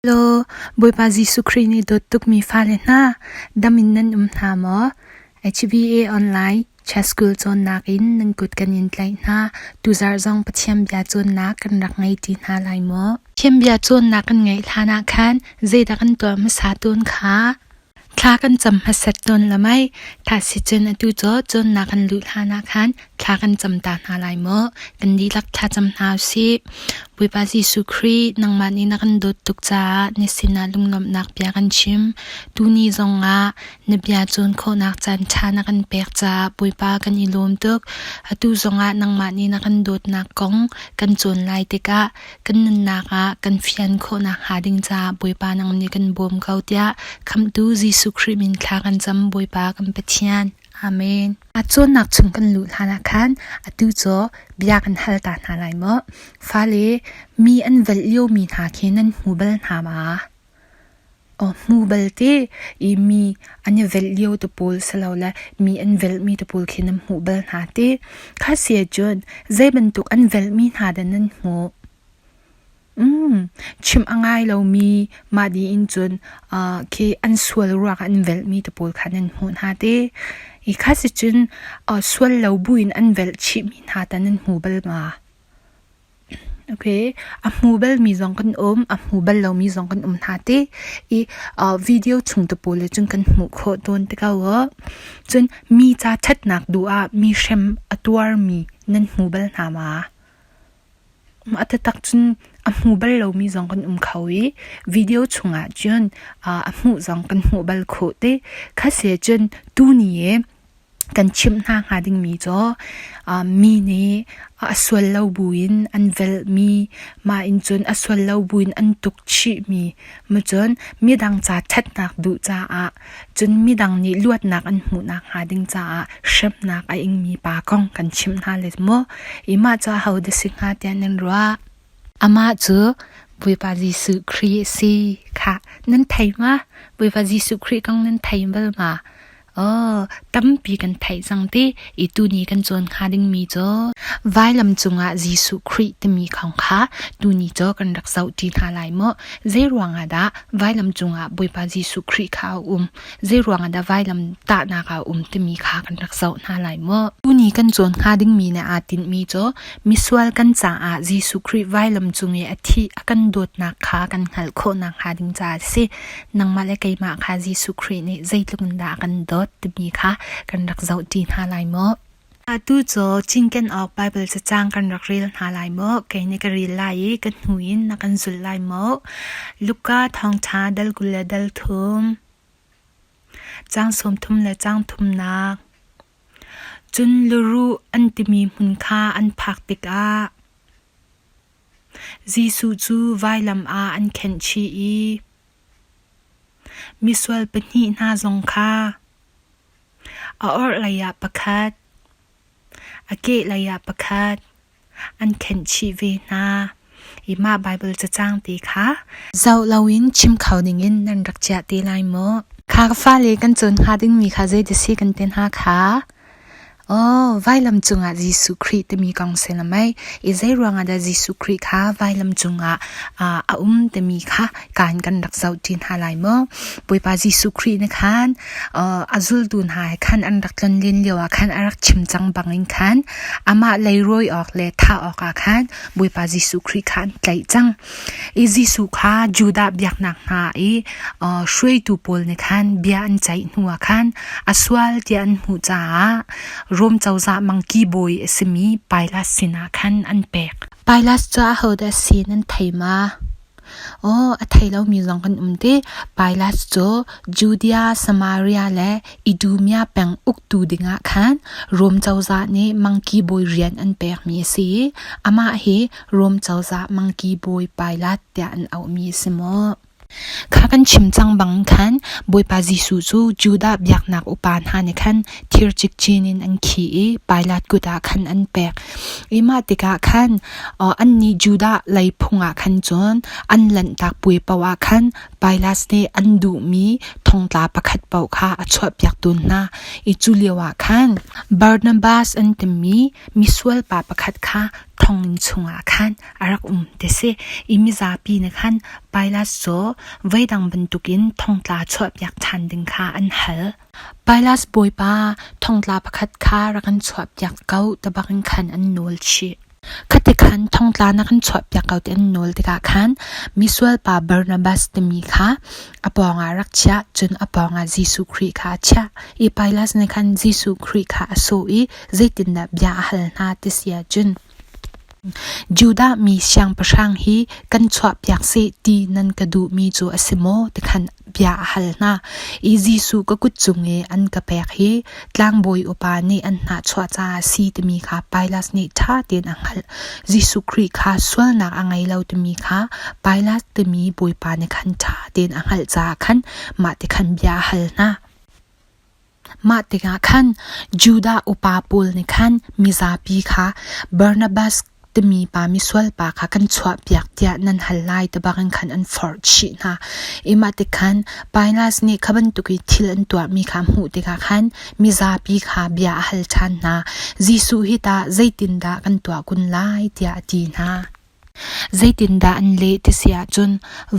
Law, Bawipa Jesuh Khrih nih dawt tukmi fale hna, dam in nan um hna maw? HBA Online Church School cawnnak in nan kut kan in tlaih hna. Tuzarh zong Pathian bia cawnnak kan rak ngei ti hna lai maw? Pathian bia cawnnak kan ngeih hlan ah khan zeidah kan tuah hmasa tawn kha? Thla kan cam hmasat tawn la mei? Tha si cun atu cu cawnnak kan luh hlan ah khan thla kan cam ta hna lai maw? Kan dihlak thla cam hna usih. Bawipa Jesuh Khrih, nangmah nih na kan dawt tuk caah na sinah lunglawmhnak bia kan chim. Tuni zongah na bia cawn khawhnak caan ṭha na kan pek caah Bawipa kan i lawm tuk. Atu zongah nangmah nih na kan dawtnak kong kan cawn lai tikah kan nunnak ah kan fian khawhnak hnga ding caah Bawipa nang nih kan bawm ko tiah Khamhtu Jesuh Khrih min thla kan cam Bawipa kan Pathian. Amen. A cawnnak chung kan luh hlan ah khan atu cu bia kan hal ta hna lai maw? Fale, mi an velh liomi hna khi nan hmu bal hna ma? Hmu balte i mi an i velh lio te pawl silole mi an velhmi te pawl khi nan hmuh bal hna te. Kha si ahcun zei bantuk an velhmi hna dah nan hmuh? Chimh a ngai lomi mah dih in cun khi an sual ruangah an velhmi te pawl kha nan hmuh hna te. I kha si cun sual lo buin an velh chihmi hna tah nan hmu bal ma? Okay, a hmu balmi zong kan um, a hmu bal lomi zong kan um hna te. I video chung te pawl le cun kan hmuh khawh tawn te ko aw. Cun mi ca ṭhatnak duh ah mi hrem a tuarmi nan hmu bal hna ma? A taktak cun a hmu bal lomi zong kan um kho i video chungah cun a hmuh zong kan hmuh bal khawh te. Khase cun tuni i kan chimh hna hnga dingmi cu mi nih a sual lo buin an velhmi, mah in cun a sual lo buin an tuk chihmi, cun midang ca ṭhatnak duh caah cun midang nih luatnak an hmuhnak hnga ding caah hremnak a ingmi pa kong kan chimh hna le maw i mah cu ahodah si hnga tiah nan ruah? Amah cu Bawipa Jesuh Khrih a si khah. Nan thei ma? Bawipa Jesuh Khrih kong nan thei bal ma? Aw, tampi kan theih cang ti i tuni kan cawn hnga dingmi cu vailam cungah Jesuh Khrih timi kong kha tuni cu kan rak zoh ṭi hna lai maw? Zei ruangah dah vailam cungah Bawipa Jesuh Khrih kha a um? Zei ruangah dah vailam tahnak ah a um timi kha kan rak zoh hna lai maw? Tuni kan cawn hnga dingmi nih aa tinhmi cu Misual kan caah Jesuh Khrih vailam cung i a thih a kan dawtnak kha kan hngalh khawh nakhnga ding caah a si. Nangmah le keimah kha Jesuh Khrih nih zeitluk in dah a kan dawt timi kha kan rak zohṭi hna lai maw? Atu cu cinken awk Baibal cacang kan rak rel hna lai maw? Kei nih ka rel lai i ka hnu in na kan zulh lai maw? Luka thawngṭha dal 20 le dal thum, caang 30 le caang thumnak. Cun luruh an timi hmun kha an phak tikah Jesuh cu vailam ah an khenh chih i misual pahnih hna zong kha a orhlei ah pakhat, a kehlei ah pakhat an khenh chih ve hna i mah Baibal cacang te kha zoh loin chim kho dingin nan rak chiah te lai maw? Kha ka fale kan cawn hnga dingmi kha zei si kan te hna kha? Aw, vailam cungah Jesuh Khrih timi kong si la mei. I zei ruangah dah Jesuh Khrih kha vailam cungah a um timi kha kan kan rak zoh ṭi hna lai maw? Bawipa Jesuh Khrih nih khan a zultu hna he khan an rak tlonlen lio ah khan a rak chim cang bangin khan amah leirawi awk le thah awkah khan Bawipa Jesuh Khrih kha an tlaih cang. I Jesuh kha Judah biaknak hna i hruaitu pawl nih khan bia an ceih hnuah khan a sual tiah an hmuh caah Rom cozah mangki bawi a simi Pilat sinah khan an pek. Pilat cu ahodah a si nan thei ma? Aw, a thei lomi zong kan um ti. Pilat cu Judea, Samaria le Idumea peng uktu dingah khan Rom cozah nih mangki bawi rian an pekmi a si i amah hi Rom cozah mangki bawi Pilat tiah an auhmi a si maw? Kha kan chim cang bang khan Bawipa Jesuh cu Judah biaknak upa hna nih khan thir cikcin in an khih i Pilat kut ah khan an pek. I mah tikah khan annih Judah lei phung ah khan cun an lanhtak puai paoh ah khan Pilat nih an duhmi thongtla pakhat paoh kha a chuahpiak tawn hna. I cu lioah khan Barnabas an timi misual pa pakhat kha thonginn chungah khan a rak um ti si. I mizapi nih khan Pilat cu voidang bantukin thongtla chuahpiak ṭhan ding kha an hal. Pilat bawipa thongtla pakhat kha rak kan chuahpiak ko ti bangin khan an nawl chih. Khati khan thongtla na kan chuahpiak ko ti an nawl tikah khan misual pa Barnabas timi kha a pawngah rak chiah, cun a pawngah Jesuh Khrih kha a chiah. I Pilat nih khan Jesuh Khrih kha a sawh i zeitindah bia a hal hna ti si ahcun, Judah mi siangpahrang hi kan chuahpiak seh ti nan ka duhmi cu a si maw? ti khan bia a hal hna. I Jesuh ka kut cung i an ka pek hi tlangbawi upa nih an hnahchuah caah a si timi kha Pilat nih ṭha tein a hngalh. Jesuh Khrih kha sualnak a ngei lo timi kha Pilat timi bawipa nih khan ṭha tein a hngalh caah khan mah ti khan bia a hal hna. Mah tikah khan Judah upa pawl nih khan mizapi kha Barnabas timi pa misual pa kha kan chuahpiak tiah nan hal lai ti bangin khan an forh chih hna. I mah tikhan Pilat nih kha bantuk i thil an tuahmi kha a hmuh tikah khan mizapi kha bia a hal ṭhan hna. Jesuh hi tah zeitindah kan tuah kun lai tiah a ti hna. Zeitindah an leh ti si ahcun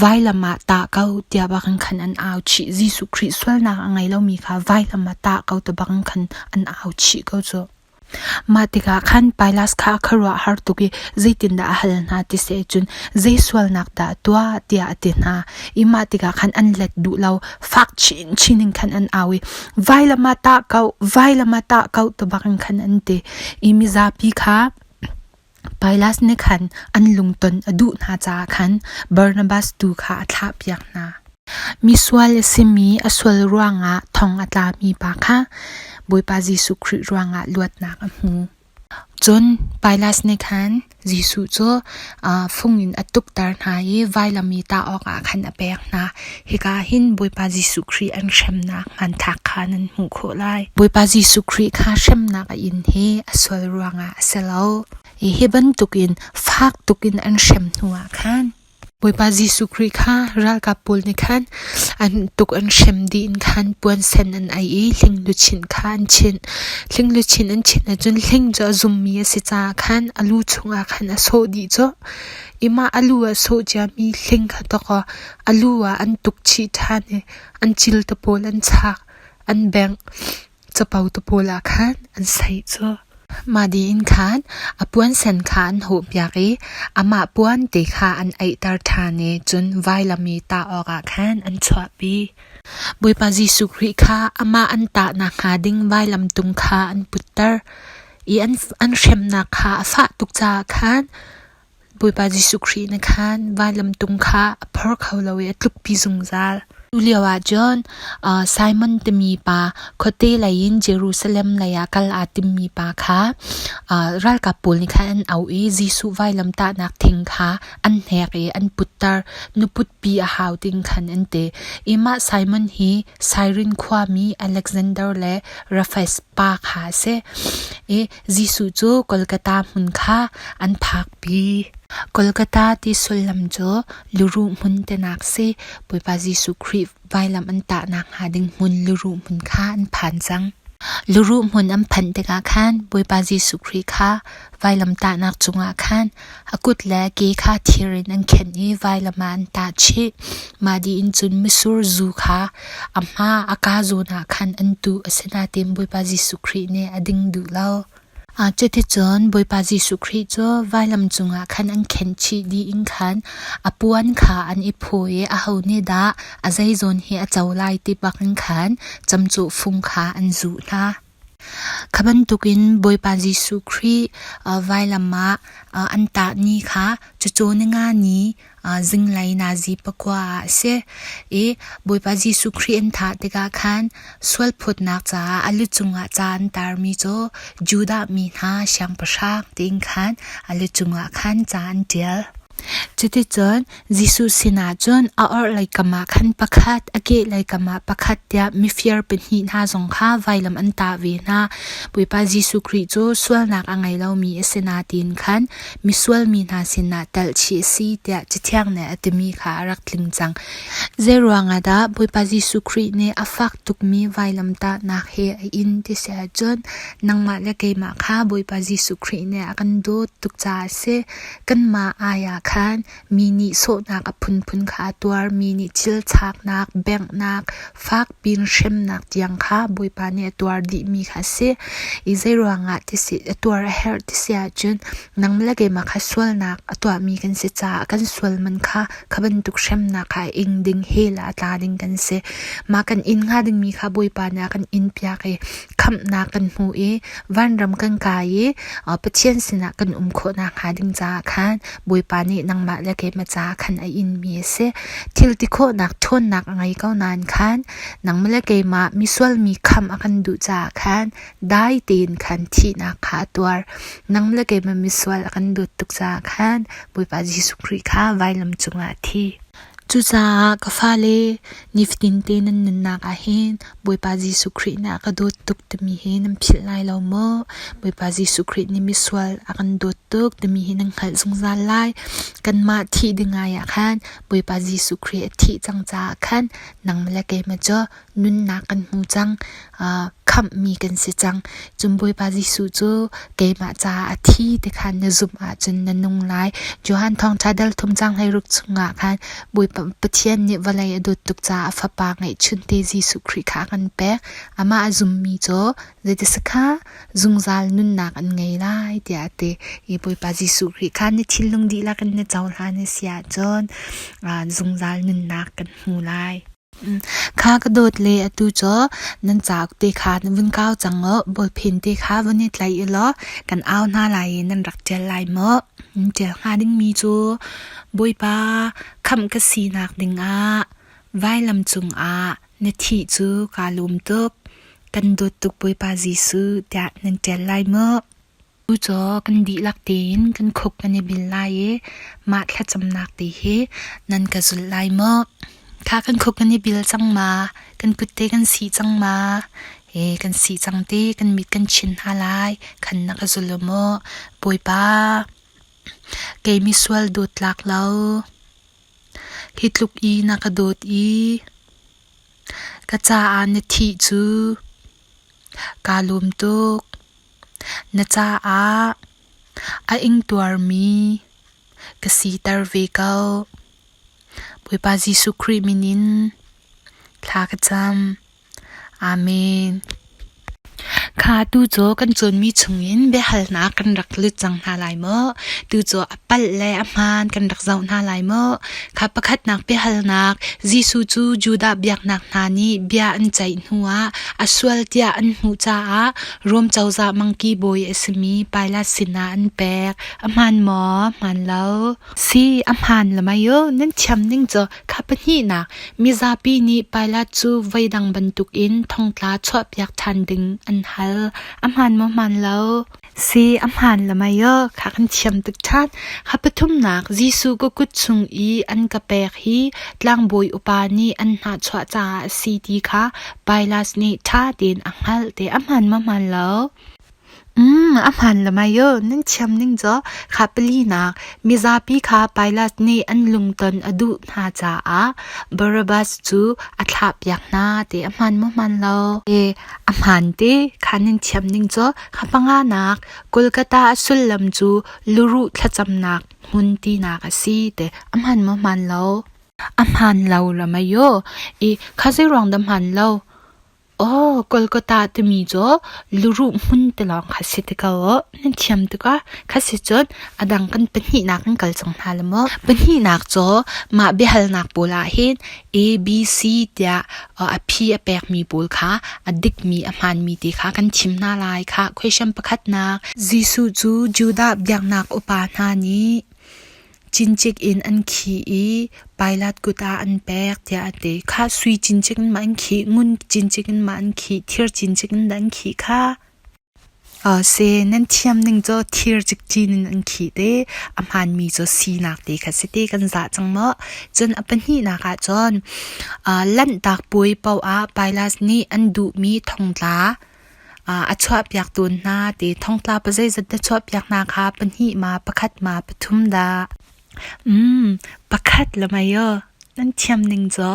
vailam ah tah ko tiah bangin khan an au chih. Jesuh Khrih sualnak a ngei lomi kha vailam ah tah ko ti bangin khan an au chih ko cu. Mah tikah khan Pilat kha a khuaruahhar tuk i zeitindah a hal hna ti si ahcun zei sualnak dah a tuah tiah a ti hna. I mah tikah khan an let duh lo. Fak chinchin in khan an au i vailam ah tah ko, vailam ah tah ko ti bangin khan an ti. I mizapi kha Pilat nih khan an lungton a duh hna caah khan Barnabas tu kha a thlahpiak hna. Misual a simi a sual ruangah thong a tlami pa kha Bawipa Jesuh Khrih ruangah luatnak a hmu. Cun Pilat nih khan Jesuh cu fung in a tukter hna i vailam i tah awkah khan a pek hna. Hika hin Bawipa Jesuh Khrih an hremnak hmanthlak kha nan hmuh khawh lai. Bawipa Jesuh Khrih kha hremnak a in hi a sual ruangah a si lo. Hi bantukin fak tukin an hrem hnuah khan Bawipa Jesuh Khrih kha ralkap pawl nih khan an tuk an hrem dih in khan puansen an aih i hling luchin kha an chinh. Hling luchin an chinh ahcun hling cu a zummi a si caah khan a lu chungah khan a sawh dih cawh. I mah a lu a sawh ciami hling kha tawkaw a lu ah an tuk chih ṭhan i an cil te pawl an chak, an bengh. Capo te pawl ah khan an saih cu. Mah dih in khan a puansen kha an hawhpiak i amah puan te kha an aihter ṭhan i cun vailam i tah awkah khan an chuahpi. Bawipa Jesuh Khrih kha amah an tah nakhnga ding vailamtung kha an putter i an hremnak kha a fah tuk caah khan Bawipa Jesuh Khrih nih khan vailamtung kha a phor kho lo i a tlukpi zungzal. Cu lio ah cun Simon timi pa khuate lei in Jerusalem lei ah kal aa timmi pa kha ralkap pawl nih khan an auh i Jesuh vailamtahnak thing kha an hnek i an putter. Nuputpi a hau ding khan an ti. I mah Simon hi Sairin khuami Alexander le Rafes pa kha a si. I Jesuh cu Kolkata hmun kha an phakpi. Kolkata ti sullam cu luruh hmun tinak si. Bawipa Jesuh Khrih vailam an tahnak hnga ding hmun luruh hmun kha an phan cang. Luruh hmun an phanh tikah khan Bawipa Jesuh Khrih kha vailam tahnak cungah khan a kut le ke kha thir in an khenh i vailam ah an tah chih. Mah dih in cun mitsur zu kha a hma a kaa zawn ah khan an tuh. Asinain Bawipa Jesuh Khrih nih a ding duh lo. Cuticun Bawipa Jesuh Khrih cu vailam cungah khan an khenh chih dih in khan a puan kha an i phaw i aho nih dah a zeizawn hi a co lai ti bakin khan camcawh fung kha an zuh hna. Kha bantukin Bawipa Jesuh Khrih vailam ah an tah ni kha cucu ni nga ni zinglei nazi pakua ah a si i Bawipa Jesuh Khrih an thah tikah khan sualphawtnak caah a lu cungah ca an tarmi cu Judah mi hna siangpahrang tiin khan a lu cungah khan ca an ṭial. Cuticun Jesuh sinah cun a orhlei kam ah khan pakhat, a kehlei kam ah pakhat tiah mifir pahnih hna zong kha vailam an tah ve hna. Bawipa Jesuh Khrih cu sualnak a ngei lomi a si nain khan misual mi hna sinah telhchih a si tiah Cathiang nih a timi kha a rak tling cang. Zeiruang ah dah Bawipa Jesuh Khrih nih a fak tukmi vailamtahnak he a in ti si ahcun nangmah le keimah kha Bawipa Jesuh Khrih nih a kan dawt tuk caah a si. Kanmah ai ah khan mi nih sawhnak a phunphun kha a tuar, mi nih thilchaknak, benghnak, fakpi in hremnak tiang kha Bawipa nih a tuar dihmi kha a si. I zeiruangah ti si a tuar a herh ti si ahcun nangmah le keimah kha sualnak a tuahmi kan si caah kan sual man kha kha bantuk hremnak kha a ing ding, hell ah a tla ding kan si. Mah kan inn hnga dingmi kha Bawipa nih a kan inn piak i khamhnak kan hmu i vanram kan kai i Pathian sinah kan um khawh nakhnga ding caah khan Bawipa nih nangmah le keimah caah khan a inmi a si. Thil ti khawhnak ṭhawnnak a ngei ko nain khan nangmah le keimah misual mi khamh a kan duh caah khan dai tein khan thihnak kha a tuar. Nangmah le keimah misual a kan dawt tuk caah khan Bawipa Jesuh Khrih kha vailam cungah a thi. Cucaah ka fale, nifatin te nan nunnak ah hin Bawipa Jesuh Khrih nih a ka dawt tuk timi hi nan philh lai lo maw? Bawipa Jesuh Khrih nih misual a kan dawt tuk timi hi nan hngalh zungzal lai. Kanmah thih ding ai ah khan Bawipa Jesuh Khrih a thih cang caah khan nangmah le keimah cu nunnak kan hmu cang, khamhmi kan si cang. Cun Bawipa Jesuh cu keimah caah a thi ti khan na zumh ahcun na nung lai. Johan Thawngṭha dal thum caang 16 chungah khan Bawipa Pathian nih vawlei a dawt tuk caah a Fapa ngeihchunte Jesuh Khrih kha a kan pek. Amah a zummi cu zeitisakha zungzal nunnak an ngei lai tiah a ti. I Bawipa Jesuh Khrih kha na thinlung dihlak in na cohlan a si ahcun zungzal nunnak kan hmu lai. Kha ka dawt le atu cu nan cauk te kha na vun kau cang u. Bawlphen te kha vun i tlaih u law kan au hna lai i nan rak ṭial lai maw? Ṭial hnga dingmi cu Bawipa khamh ka sinak dingah vailam cungah na thih cu kaa lawm tuk. Kan dawt tuk Bawipa Jesuh tiah nan ṭial lai maw? Cucaah kan dihlak tein kan khuk kan i bil lai i mah thlacamnak te hi nan ka zulh lai maw? Kha kan khuk kan i bil cang ma? Kan kut te kan sih cang ma? E, kan sih cang te, kan mit kan chin hna lai. Khan na ka zul maw? Bawipa, kei misual dawt tlak lo. Hi tluk i na ka dawt i ka caah na thih cu kaa lawm tuk. Na caah a ingtuarmi ka siter ve ko. Bawipa Jesuh Khrih min in thla ka cam. Amen. Kha tu cu kan cawnmi chungin biahalnak kan rak lut cang hna lai maw? Tu cu a palh le a hmaan kan rak zoh hna lai maw? Kha pakhatnak biahalnak Jesuh cu Judah biaknak hna nih bia an ceih hnuah a sual tiah an hmuh caah Rom cozah mangki bawi a simi Pilat sinah an pek. A hmaan maw? Hmaan lo. Si, a hmaan lamai u. Nan thiam ning cu kha pahnihnak mizapi nih Pilat cu voidang bantukin thongtla chuahpiak ṭhan ding an hal. A hmaan maw? Hmaan lo. Si, a hmaan lamai u. Kha kan thiam tuk ṭhan. Kha pathumnak Jesuh ka kut chung i an ka pek hi tlangbawi upa nih an hnahchuah caah a si ti kha Pilat nih ṭha tein a hngalh te. A hmaan maw hmaan lo? A hmaan lamai u. Nan thiam ning cu kha palinak mizapi kha Pilat nih an lungton a duh hna caah Barabbas cu a thlahpiak hna ti a hmaan maw hmaan lo? A hmaan te. Kha nan thiam ning cu kha panganak Kolkata a sullam cu luruh thlacamnak hmun tinak a si ti a hmaan maw hmaan lo? A hmaan lo ramei aw. I kha zeiruang dah hmaan lo? Aw, Kolkata timi cu luruh hmun te lawng kha si ti ko aw. Nan thiam tuk ah. Kha si cun a dang kan pahnihnak kan kal cang hna la maw? Pahnihnak cu mah biahalnak pawl ah hin A, B, C tiah a phi a pekmi pawl kha a dikmi a hmaanmi ti kha kan thim hna lai khah. Question pakhatnak Jesuh cu Judah biaknak upa hna nih cincik in an khih i Pilat kut ah an pek tiah a ti. Khah sui cincik in ma an khih, ngun cincik in ma an khih, thir cincik in dah an khih kha? Se nan thiam ning cu thir cikcin in an khih te. A hmaanmi cu sinak te kha si te kan zah cang maw? Cun a pahnihnak ah cun Lanhtak puai paoh ah Pilat nih an duhmi thongtla a chuahpiak tawn hna ti thongtla pazeizat dah chuahpiak hna kha pahnih ma pakhat ma pathum dah? Pakhat le mei aw nan thiam ning cu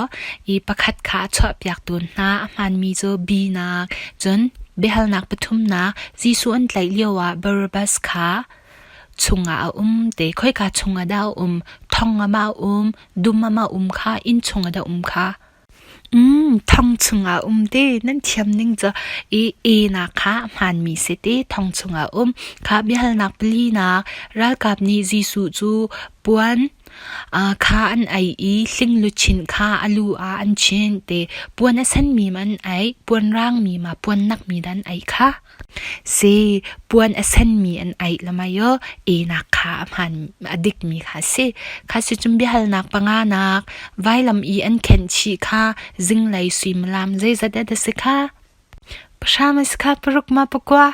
i pakhat kha a chuahpiak tawn hna. A hmaanmi cu binak cun biahalnak pathumnak Jesuh an tlaih lioah Barabbas kha chungah a um te khoika chungah dah a um thong ah ma a um dum ah ma a um kha inn chungah dah a um kha Thong chungah um te nan thiam ning cu i enak kha a hmaanmi si te thong chungah um. Kha biahalnak palinak ralkap nih Jesuh cu puan kha an ei i hling luchin kha a lu ah an chinh te. Puan a senmi ma an ei, puan raangmi ma puan nakmi dah an ei kha? Si, puan a senmi an aih lamai aw, enak kha a hmaan a dikmi kha a si. Kha si cun biahalnak panganak vailam i an khenh chih kha zinglei suimilam zeizat dah a si kha? Pahra ma si kha paruk ma pakua?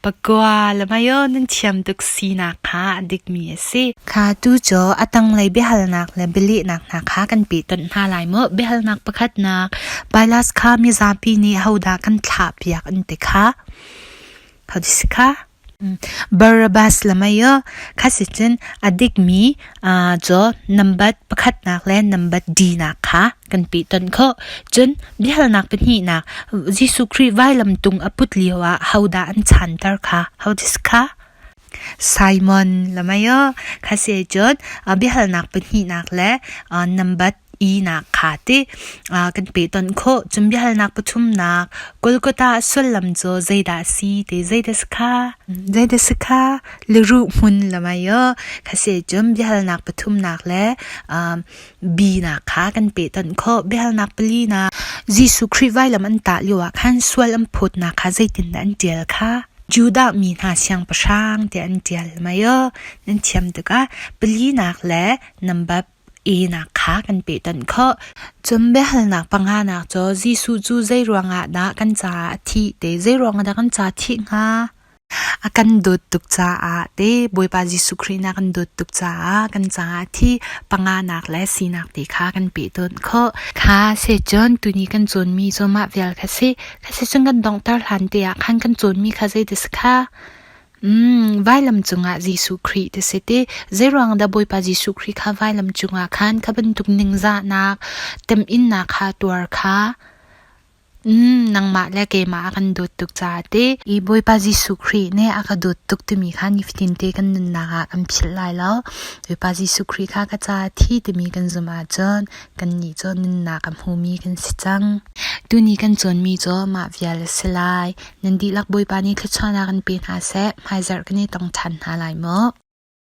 Pakua lamai aw nan thiam tuk sinak kha a dikmi a si. Kha tu cu a tanglei biahalnak le bialehnak hna kha kan pehtonh hna lai maw? Biahalnak pakhatnak, Pilat kha mizapi nih hodah kan thlahpiak an ti kha? Hodah si kha? Barabbas le mei aw. Kha si cun a dikmi cu nambat pakhatnak le nambat dinak kha kan pehtonh khawh. Cun biahalnak pahnihnak, Jesuh Khrih vailam tung a put lioah hodah an chanter kha? Hodah si kha? Simon lamei aw kha si cun biahalnak pahnihnak le nambat inak kha ti kan pehtonh khawh. Cun biahalnak pathumnak Golgotha a sullam cu zeidah a si ti zeidah si kha? Zeidah si kha? Liruh hmun lamei aw kha si cun biahalnak pathumnak le binak kha kan pehtonh khawh. Biahalnak palinak Jesuh Khrih vailam an tah lioah khan sual an phawtnak kha zeitindah an ṭial kha? Judah mi hna siangpahrang tiah an ṭial mei aw nan thiam tikah palinak le nambat enak kha kan pehtonh khawh. Cun biahalnak panganak cu Jesuh cu zei ruangah dah kan caah a thih te zei ruangah dah kan caah a thih hnga? A kan dawt tuk caah te Bawipa Jesuh Khrih nih a kan dawt tuk caah kan caah a thi panganak le sinak te kha kan pehtonh khawh. Kha si cun tuni kan cawnmi cu mah vial kha si. Kha si cun kan donghter hlan te ah khan kan cawnmi kha zeidah si kha? Vailam cungah Jesuh Khrih ti si ti. Zeiruang dah Bawipa Jesuh Khrih kha vailam cungah khan kha bantuk ningzahnak, temhinnak kha tuar kha nangmah le keimah a kan dawt tuk caah ti. I Bawipa Jesuh Khrih nih a ka dawt tuk timi kha nifatin te kan nunnak ah kan philh lai lo. Bawipa Jesuh Khrih kha ka caah thi timi kan zumh ahcun kannih cu nunnak a hmumi kan si cang. Tuni kan cawnmi cu mah vial a si lai. Nan dihlak Bawipa nih thluachuahnak in pe hna seh. Hmaizarh kan i tong ṭhan hna lai mu.